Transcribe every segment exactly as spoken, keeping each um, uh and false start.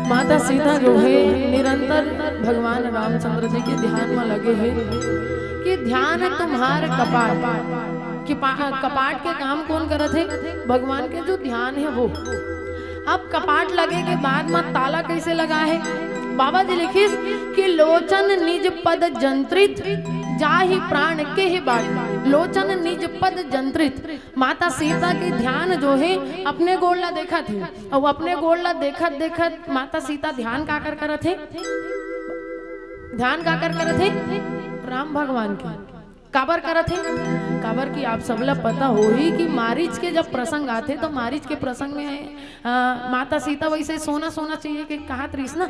माता सीता जो हे निरंतर भगवान रामचंद्र जी के ध्यान म लगे हे कि ध्यान तुम्हार कपाट। कि पा-, कपाट के काम कोन करत हे? भगवान के जो ध्यान हे वो। अब कपाट लगे के बाद म ताला कइसे लगा हे? बाबा जी लिखिस कि लोचन निज पद जंत्रित, जाहि प्राण केहि बाट। लोचन निज पद जंत्रित। माता सीता के ध्यान जो हे अपने गोड़ ला देखत हे, अउ अपने गोड़ ला देखत देखत माता सीता ध्यान काकर करत हे? ध्यान काकर करत हे? राम भगवान के। काबर करत हे? काबर कि आप सबला पता होही कि मारीच के जब प्रसंग आथे तो मारीच के प्रसंग में, अ, माता सीता वइसे सोना सोना चाहिए के कहत रहिस ना।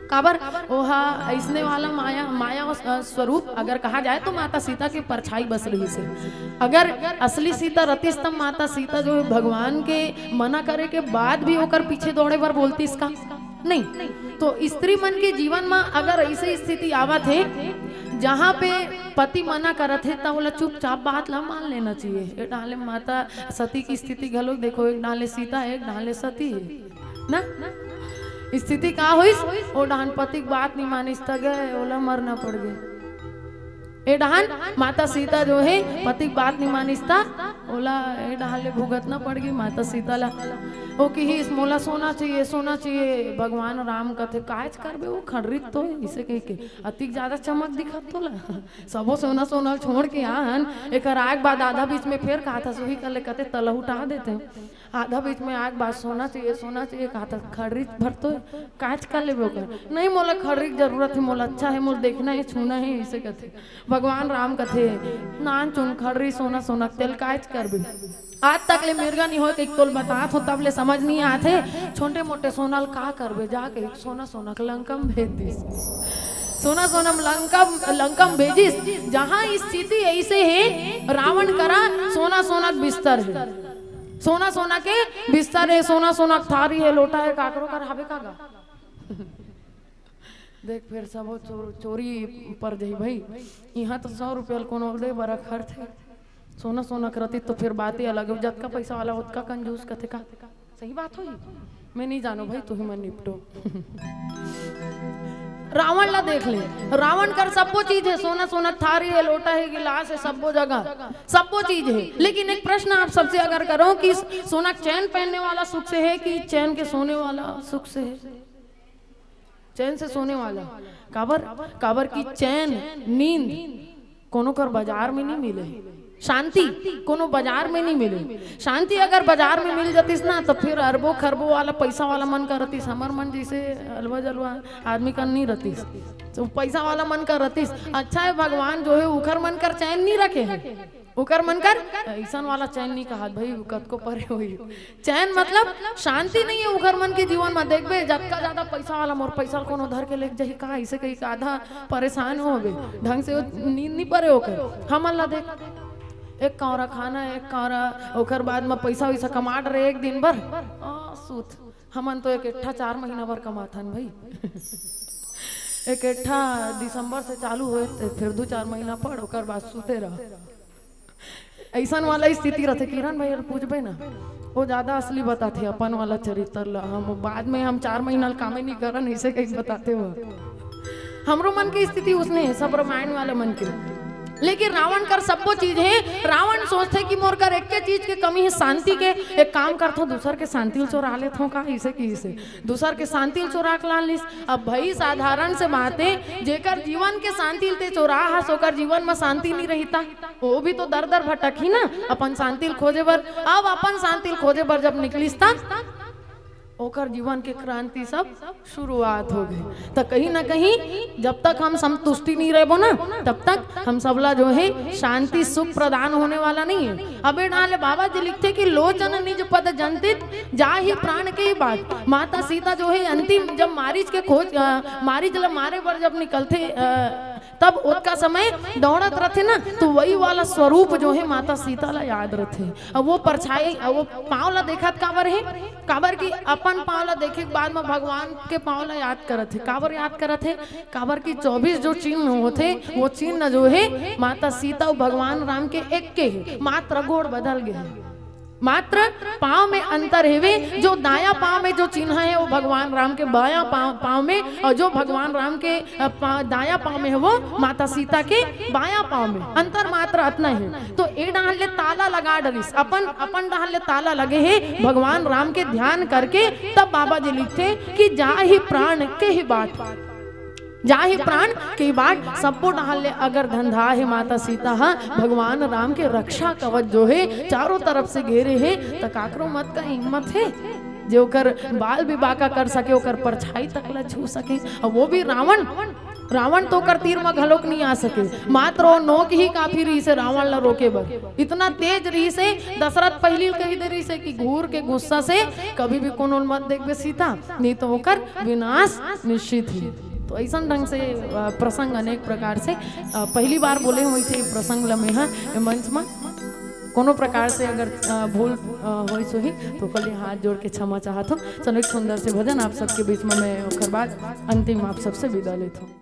काबर? ओहा अइसने वाला माया, माया, अ, स्वरूप अगर कहा जाए तो माता सीता के परछाई बस रहिस हे। अगर असली सीता रतिस तब माता सीता जो हे भगवान के मना करे के बाद भी ओकर पीछे दौड़े बर बोलतिस का? नहीं। तो स्त्री मन के जीवन म अगर अइसे स्थिति आवत हे जहाँ पे पति मना करत हे त ओला चुपचाप बात ला मान लेना चाहिए। ए डाले माता सती के स्थिति घलो देखो, एक डाले सीता हे, एक डाले सती हे ना। स्थिति का होइस? ओ डाहन पति के बात नहीं मानिस त गय, ओला मरना पड़ गय। ए डाहन माता सीता जो हे पति के बात नहीं मानिस त ओला ए डाहन ले भुगतना पड़ गे माता सीता ला। ओ किहिस मोला सोना चाहिए, सोना चाहिए। भगवान राम कथे कायच करबे ओ खड़रित तो, इसे कहिके अतिक ज्यादा चमक दिखत तोला। सबो सोना सोना छोड़ के आन, एकर आए के बाद आधा बीच में फेर कहत हस, उही कर ले कथे तलहुटा देते। आधा बीच में आए के बाद सोना चाहिए, सोना चाहिए कहत हस, खड़रित भर तो कायच कर लेबे ओकर। नहीं, मोला खड़री के जरूरत हे, मोला अच्छा हे, मोला देखना हे, छूना हे, इसे कथे। भगवान राम कथे, नान चुन खड़री सोना सोना के तेल कायच करबे। आज तक ले मिर्गा नहीं होय, एक तोल बतात हो, तब ले समझ नहीं आथे। छोटे मोटे सोना ल का करबे, जाके सोना सोना के लंका म भेज दिस। सोना सोना म लंका म, लंका म भेजिस, जहाँ स्थिति ऐसे हे, रावण करा सोना सोना के बिस्तर हे, सोना सोना के बिस्तर हे, सोना सोना के थारी हे, लोटा हे, काकरो कर हवे का गा? देख, फेर सबो चोर, चोरी पर जही भाई। इहाँ तो सौ रुपया ल कोनो दे बर अखरथे। सोना सोना के रतिस तो फेर बाते अलग हे। जतका पैसा वाला ओतका कंजूस कथे का? सही बात होही? मैं नहीं जानो भाई, तुही मन निपटो। रावण ला देख ले, रावण कर सब्बो चीज हे, सोना सोना थारी हे, लोटा हे, गिलास हे, सब्बो जगह सब्बो चीज हे। लेकिन एक प्रश्न आप सबसे अगर करो कि सोना चैन पहनने वाला सुख से हे कि चैन के सोने वाला सुख से हे? चैन से सोने वाला। काबर? काबर कि चैन, नींद कोनो कर बाजार में नहीं मिले। शांति कोनो बाजार में नहीं मिले। शांति अगर बाजार में मिल जातिस ना, तो फिर अरबों खरबों वाला पैसा वाला मन कर रतिस, हमर मन जैसे अलवा जलवा आदमी कर नहीं रतिस। तो पैसा वाला मन कर रतिस। अच्छा हे, भगवान जो हे उखर मन कर चैन नहीं रखे हे। उकर मन कर अइसन वाला चैन नहीं कहत भाई, कतको परे होही। चैन मतलब शांति नहीं हे उकर मन के जीवन में। देखबे, जतका ज्यादा पैसा वाला, मोर पैसा ल कोनो धर के लेके जाही का, इसे कही का आधा परेशान होबे, ढंग से नींद नहीं परे ओकर। हमन ला देख, एक कौरा खाना, एक कौरा, ओकर बाद में पैसा वैसा कमा डरे एक दिन भर, आ, सूत। हमन तो एक एकठा चार महीना भर कमाथन भाई। एक एकठा दिसंबर से चालू होए, ते फिर दू चार महीना पड़, ओकर बाद सूते रह। अइसन वाला स्थिति रथे, किरण भाई, अगर पूछबे ना, वो ज्यादा असली बताथे अपन वाला चरित्र ला। हम बाद में हम चार महीना ल कामे नहीं करन, इसे कहीं बताथे वो। हमरो मन के स्थिति उसने हे, सब रामायण वाले मन के। लेकिन रावण कर सब्बो चीज हे। रावण सोचथे कि मोर कर एक चीज के कमी हे, शांति के। एक काम करथों, दूसर के शांति ल चोरा लेथों का, इसे की इसे दूसर के शांति ल चोरा के लान लिस। अब भाई, साधारण से बात हे, जेकर जीवन के शांति ल ते चोरा हस, ओकर जीवन में शांति नहीं रहिता। वो भी तो दर दर भटकही ना अपन शांति ल खोजे बर। अब अपन शांति ल खोजे बर जब निकलिस ता ओकर जीवन के क्रांति सब शुरुआत हो गई। तो कहीं ना कहीं जब तक हम संतुष्टि नहीं रहबो ना, तब तक हम सबला जो हे शांति सुख प्रदान होने वाला नहीं हे। अबे डाले बाबा जी लिखथे कि लोचन निज पद जंतित, जाहि प्राण केहि बाट। माता सीता जो हे अंतिम जब मारीच के खोज, अ, मारीच ला मारे बर जब निकलथे, अ, तब ओतका समय दौड़त रथे ना, तो वही वाला स्वरूप जो हे माता सीता ला याद रथे। अब वो परछाई, अब वो पाँव ला देखत काबर हे? काबर कि अपन पाँव ला देखे के बाद में भगवान के पाँव ला याद करत हे। काबर याद करत हे? काबर कि चौबीस जो चिन्ह होथे, वो चिन्ह जो हे माता सीता अउ भगवान राम के एक के हे, मात्र गोड़ बदल गए हे। मात्र पांव में अंतर हेवे। जो दाया पांव में जो चिन्हा हे, वो भगवान राम के बाया पांव, पांव में, अउ जो भगवान राम के, अ, पा-, दाया पांव में हे, वो माता सीता के बाया पांव में। अंतर मात्र अतना हे। तो ए डहन ले ताला लगा डरिस, अपन, अपन डहन ले ताला लगे हे। भगवान राम के ध्यान करके तब बाबा जी लिखथे कि जाहि प्राण केहि बाट, जाहि प्राण केहि बाट। सब्बो डहन ले अगर धंधा हे माता सीता ह, भगवान राम के रक्षा कवच जो हे, चारों तरफ से घेरे हे, त काकरो मत का हिम्मत हे जे ओकर बाल भी बांका कर सके, ओकर परछाई तक ला छू सके। अउ वो भी रावण, रावण तो ओकर तीर म घलोक नहीं आ सके। मात्र वो नोक ही काफी रहिस हे रावण ला रोके बर। इतना तेज रहिस हे, दशरथ पहिली ल कहि दे रहिस हे कि घूर के गुस्सा से कभी भी कोनो ल मत देखबे सीता, नहीं तो ओकर विनाश निश्चित ही। तो अइसन ढंग से, अ, प्रसंग अनेक प्रकार से, अ, पहिली बार बोले होइस हे प्रसंग ल मेंहा ए मंच म। कोनो प्रकार से अगर, अ, भूल, अ, होइस होही, तो ओकर लिए हाथ जोड़ के क्षमा चाहत हूँ। चलो, एक सुंदर से भजन आप सबके बीच में मैं ओकर बाद अंतिम आप सबसे विदा लेत हूँ।